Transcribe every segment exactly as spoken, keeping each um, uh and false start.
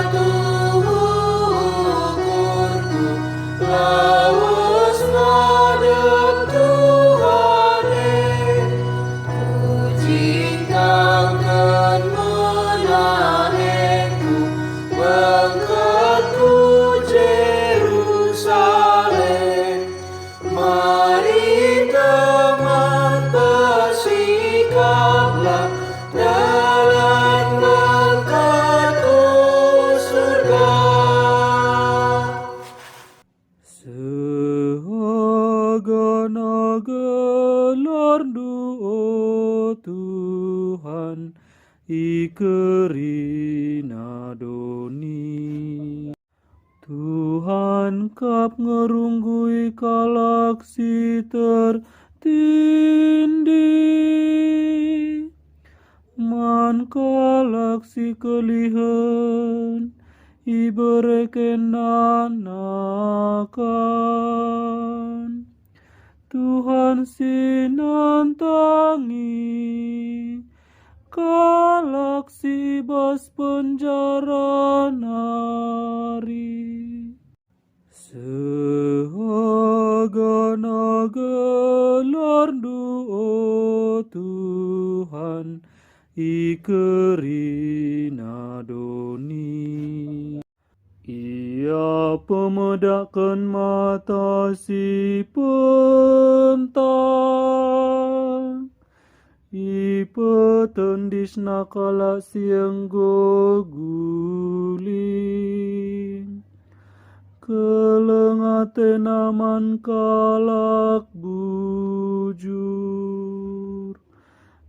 Tuhu ukurku, lawes ngadep Tuhan e, kujingkangken menahengku, bengket ku Jerusalem. Mari teman, persikaplah dalan bengket ku surga. Sehagana gelarNdu, o Tuhan, i kerina doni. Tuhan kap ngerunggui kalak si tertindih, man kalak si kelihen iberekenNa nakan. Tuhan si nantangi kalak si bas penjara nari. Sehagana gelarNdu, o Tuhan, i kerina doni. Ia pemedakken mata si pentang, ipetendisNa kalak si enggo guling. Keleng ateNa man kalak bujur,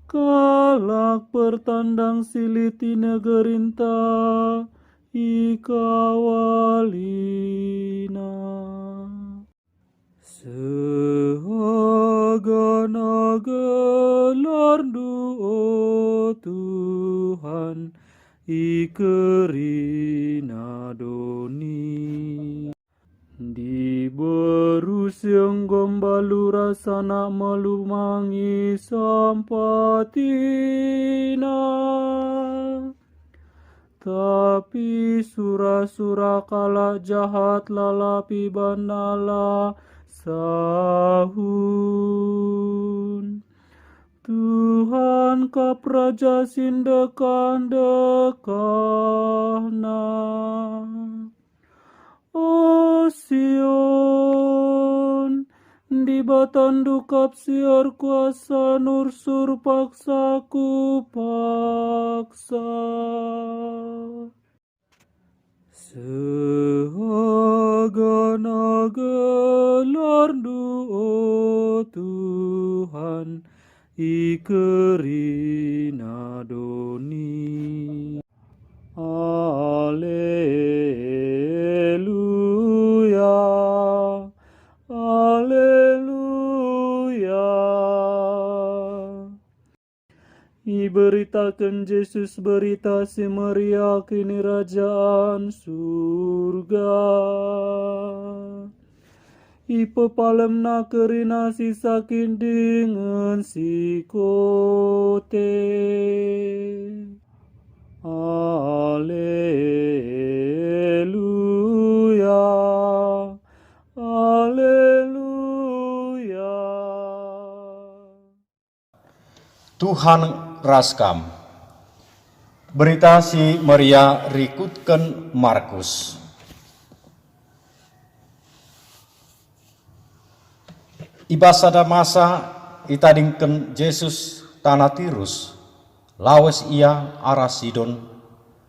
kalak pertandang si lit i negerinta ikawalina. Sehagana gelarNdu, o Tuhan, i kerina doni. Diberu si enggo mbalu ras anak melumangi sampatina, tapi sura-sura kalak jahat lalap ibanna la sahun. Tuhan kap Raja si ndekah-ndekahna. O Sion, Dibatandu kap si erkuasa nursur paksa ku paksa. Sehagana gelarNdu, o Tuhan, i kerina doni. Aleluya, aleluya. Iberitaken Jesus Berita Si Meriah Kinirajan Surga. IpepalemNa kerina si sakit dingen si kote. Aleluya, aleluya. Tuhan ras kam. Berita Si Meriah rikutken Markus. I bas sada masa itadingken Jesus taneh Tirus, lawes Ia arah Sidon,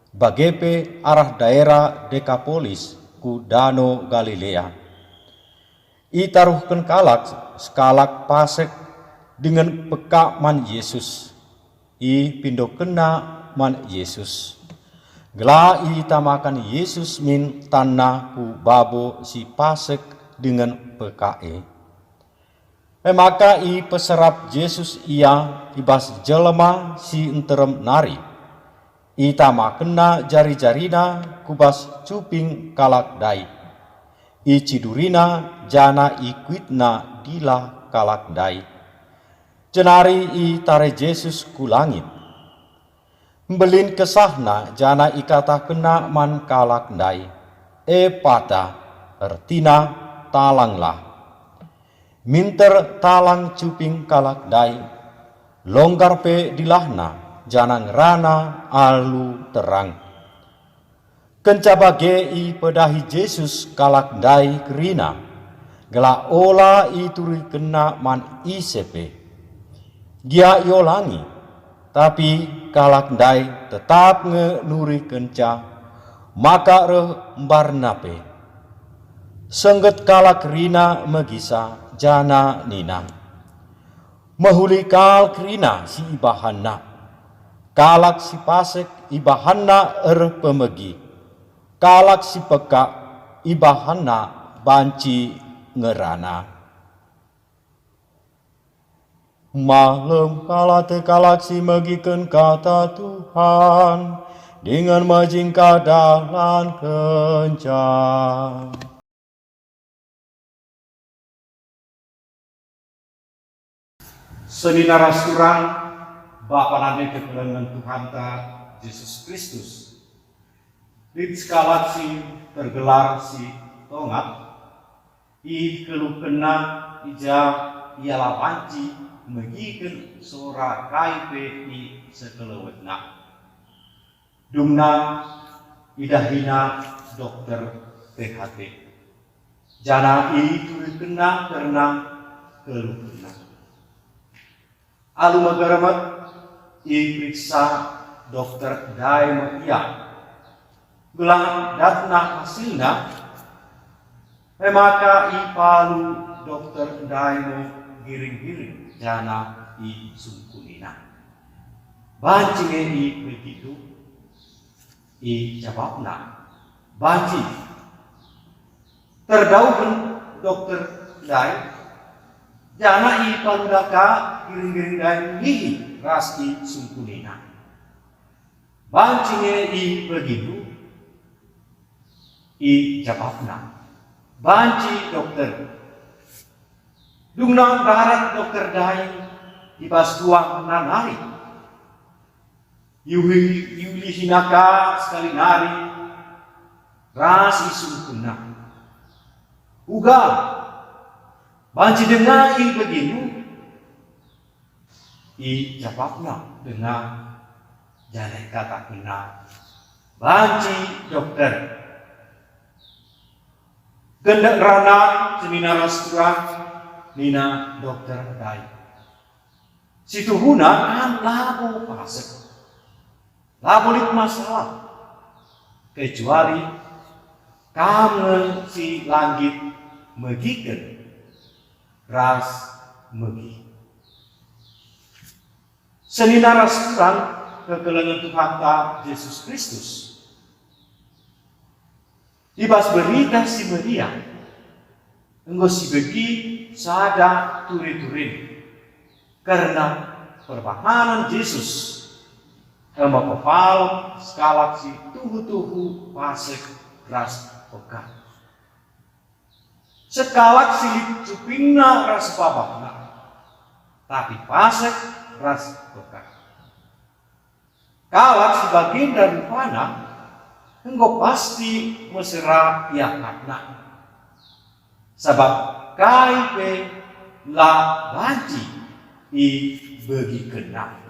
bage pe arah daera Dekapolis ku Dano Galilea. Itaruhken kalak sekalak pasek dingen pekak man Jesus. Ipindokenna man Jesus, gelah itamaken Jesus min tanna ku babo si pasek dingen pekak e. E maka ipeserap Jesus ia i bas jelma si nterem nari. Itamakenna jari-jarina ku bas cuping kalak ndai. Icidurina janah ikuitna dilah kalak ndai. Jenari itare Jesus ku langit. Mbelin kesahna janah ikatakenna man kalak ndai, "Epata," ertina, "Talanglah." Minter talang cuping kalak ndai, longgar pe dilahna, janah ngerana alu terang. Kenca bage ipedahi Jesus kalak ndai kerina, gelah ola iturikenna man ise pe. Gia iolangi, tapi kalak ndai tetap nge nurikenca, maka reh mbarna pe. Sengget kalak kerina megisa janah nina, "Mehuli kal kerina si ibahanna. Kalak si pasek ibahanna erpemegi, kalak si pekak ibahanna banci ngerana." Malem kal ate kalak si megiken kata Tuhan, dingen mejingka dalan kenca. Senina ras turang, bapa nande kekelengen Tuhanta Jesus Kristus. Lit sekalak si tergelar si tongat, ikeluhkenna i ja ia la banci megiken sora kai pe i sekelewetna. Dungna idahina dokter P H T, janah iturikenna kerna keluhna. Alu megermet iperiksa dokter ndai me ia. Gelah datna hasilna, e maka ipalu dokter ndai me giring-giring janah isungkunina. Banci nge ipegitu, ijabapna, "Banci." Terdauhen dokter ndai, janah ipaluna ka giring-giring ndai mulihi ras isungkunina. "Banci nge ipegindu?" ijabapna. "Banci, dokter." Dungna ndarat dokter ndai i bas ruangna nari. Iuhi-, iulihina ka sekali nari ras isungkunna. "Uga, banci denga ipegindu?" Ijabapna denga, janah ikatakenna, "Banci, dokter." "Gendek ngerana, senina ras turang," nina dokter ndai. "Situhuna kam labo pasek, labo lit masalah, kecuali kam nge si la nggit megiken ras megi." Senina ras turang kekelengen Tuhanta Jesus Kristus. I bas Berita Si Meriah enggo sibegi sada turi-turin kerna perbahanen Jesus, e me pepalem sekalak si tuhu-tuhu pasek ras pekak. Sekalak si lit cupingna ras babahna, tapi pasek ras pekak. Kalak si bagenda rupana enggo pasti mesera iakapna, sabap kai pe la banci ibegikenna.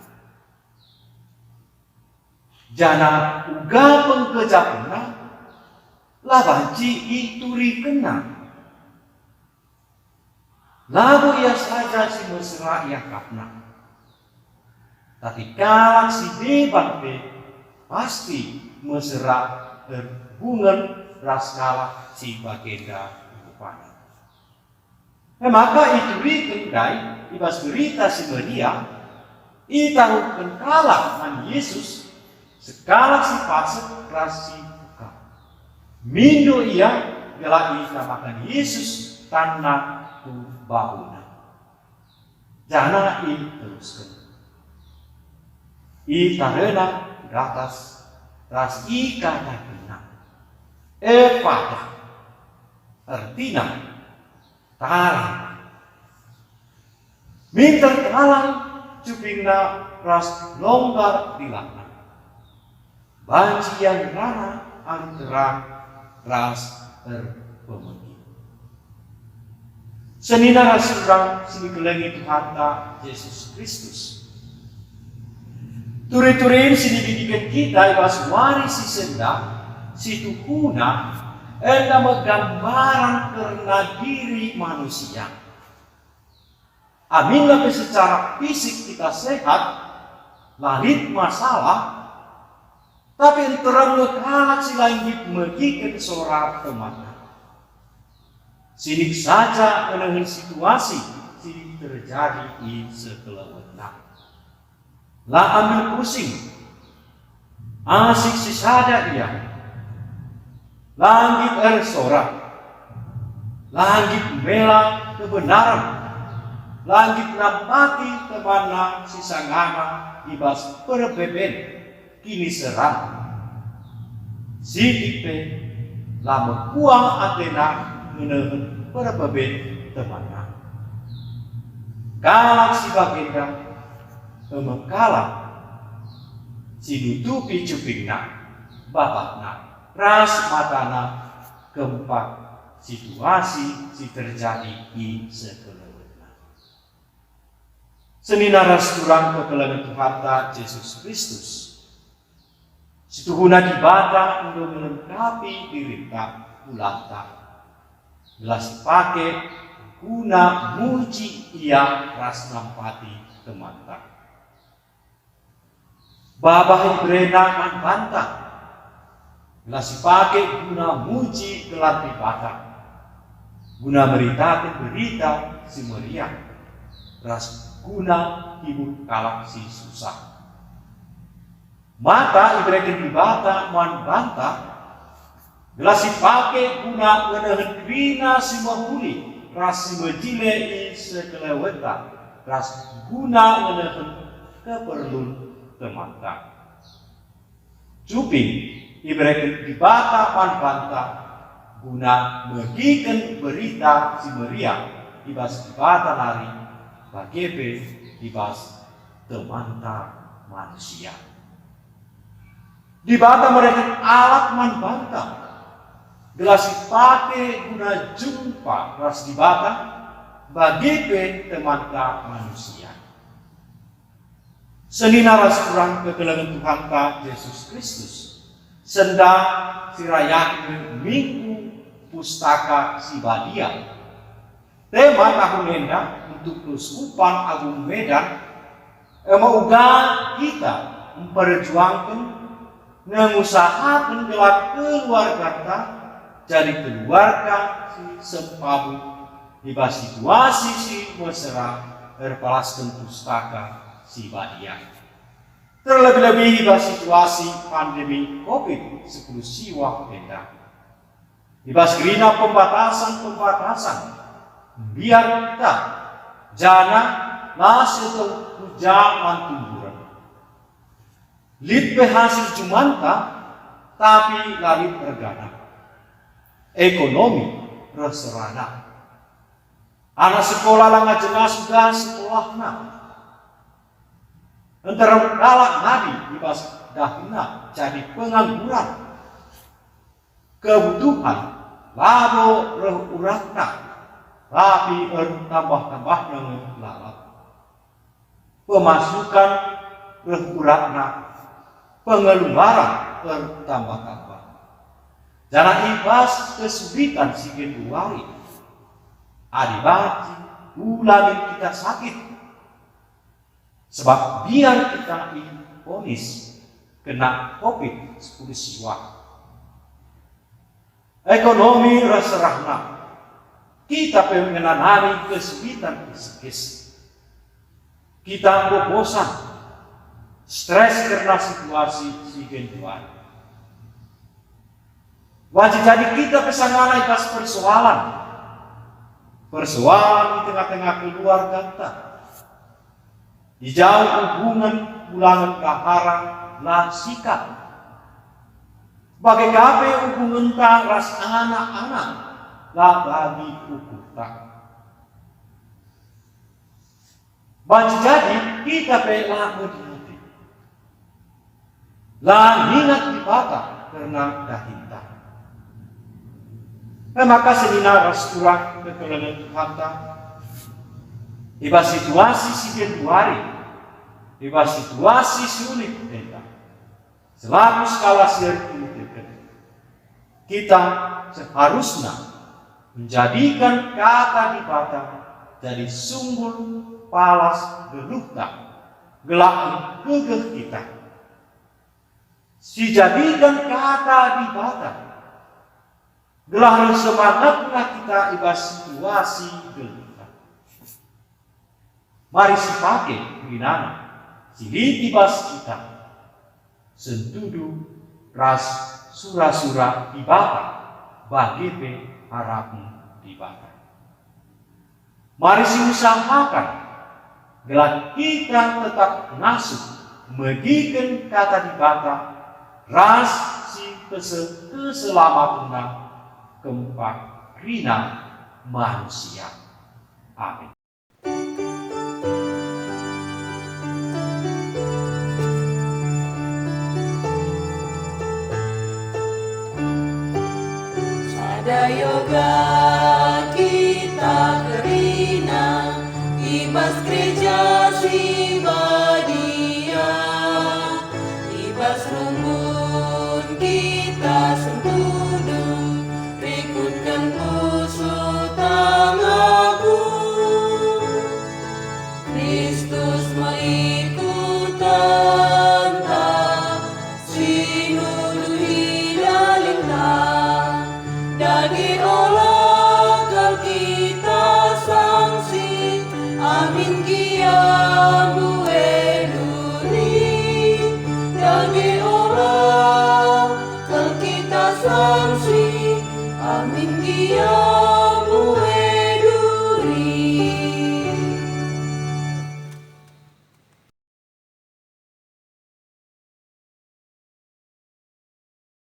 Janah uga pengkejapenna la banci iturikenna. Labo ia saja si mesera iakapna, tapi kalak si deban pe pasti mesera erhubungen ras kalak si bagenda rupana. E maka ituriken ndai i bas Berita Si Meriah, itaruhken kalak man Jesus, sekalak si pasek ras si pekak. Mindo ia gelah itambaken Jesus tanna ku bahuna. Janah iterusken. Itarena ndatas ras ikatakenna, "Epata," ertina, "Talang." Minter talang cupingna ras longgar dilahna. Banci ia ngerana alu terang ras erpemegi. Senina ras turang si ikelengi Tuhanta Jesus Kristus. Turi-turin si nididiken kita i bas wari si sendah, si tuhuna enda me gambaran kerna diri manusia. Aminna pe secara fisik kita sehat, la lit masalah, tapi nterem nge kalak si la nggit megiken sora temanta. Sinik saja ngenehen situasi si terjadi i sekelewetna. La ambil pusing. Asik si sada ia. La nggit ersora. La nggit mbela kebenaren. La nggit nampati temanna si sangana i bas perbeben, kiniseran. Sitik pe la mekuah atena ngenehen perbeben temanna. Kalak si bagenda e me kalak si nutupi cupingna, babahna, ras matana kempak situasi si terjadi i sekelewetna. Senina ras turang kekelengen Tuhanta Jesus Kristus, situhuna Dibata enggo ngelengkapi dirinta, ulanta, gelah sipake guna muji Ia ras nampati temanta. Babah iberena man banta, gelah sipake guna muji gelar Dibata, guna meritaken Berita Si Meriah, ras guna hibur kalak si susah. Mata ibereken Dibata man banta, gelah sipake guna ngenehen kerina si mehuli ras si mejile i sekelewenta, ras guna ngenehen keperlun temanta. Cuping ibereken Dibata man banta guna megiken Berita Si Meriah i bas Dibata nari, bage pe i bas temanta manusia. Dibata mereken alat man banta, gelah sipake guna jumpa ras Dibata, bage pe temanta manusia. Senina ras turang kekelengen Tuhanta Jesus Kristus, sendah si rayaken Minggu Pustaka Si Badia. Tema tahun enda untuk Keuskupan Agung Medan, e me uga kita mperjuangken, ngengusahaken gelah keluargata jadi keluarga si sempabu i bas situasi si mesera erpalasken Pustaka Si Badia. Terlebih-lebih i bas situasi pandemi covid sepuluh siwah enda. I bas kerina pembatasan-pembatasan, mbiar kita, janah la sieteh ku ja man tumburen. Lit pe hasil jumanta, tapi la lit ergana. Ekonomi reh serana. Anak sekolah langa jelas uga sekolahna. Nterem kalak ngadi i bas dahinna jadi pengangguran. Kebutuhan labo reh uratna, tapi ertambah-tambahna nge lalap. Pemasukan reh uratna, pengeluaran ertambah-tambah. Janah i bas kesulitan si genduari, adi banci ula min kita sakit, sebab mbiar kita iponis kena covid sepuluh siwah. Ekonomi ras serahna, kita pe ngenanami kesulitan keskes. Kita enggo bosan, stres kerna situasi si genduari. Banci jadi kita pe sangana i bas persoalan, persoalan i tengah-tengah keluargata. I ja hubungen ulangen ndahara la sikap. Bage ka pe hubungenta ras anak-anak la bagi ukurta. Banci jadi kita pe la medi-medi. La ngingat Dibata kerna dahinta. E maka senina ras turang kekelengen Tuhanta, i bas situasi si genduari, i bas situasi sulit enda, selaku sekalak si erkiniteken, kita seharusna menjadikan Kata Dibata jadi sumbul palas geluhta, gelah erkegeh kita. Sijadikan Kata Dibata gelah reh semangatna kita i bas situasi geluhta. Mari sipake kerinana si lit i bas kita, sentudu ras sura-sura Dibata, bage pe arapen Dibata. Mari siusahaken gelah kita tetap ngasup megiken Kata Dibata ras si pese keselamatenna kempak kerina manusia. Amin. Sada yoga kita kerina i bas gereja si badia, i bas runggun kita sentudu, rikutken pusuh tangapku. Kristus me ikutenta, si nuduhi dalinta. Dage ola kal kita sangsi, amin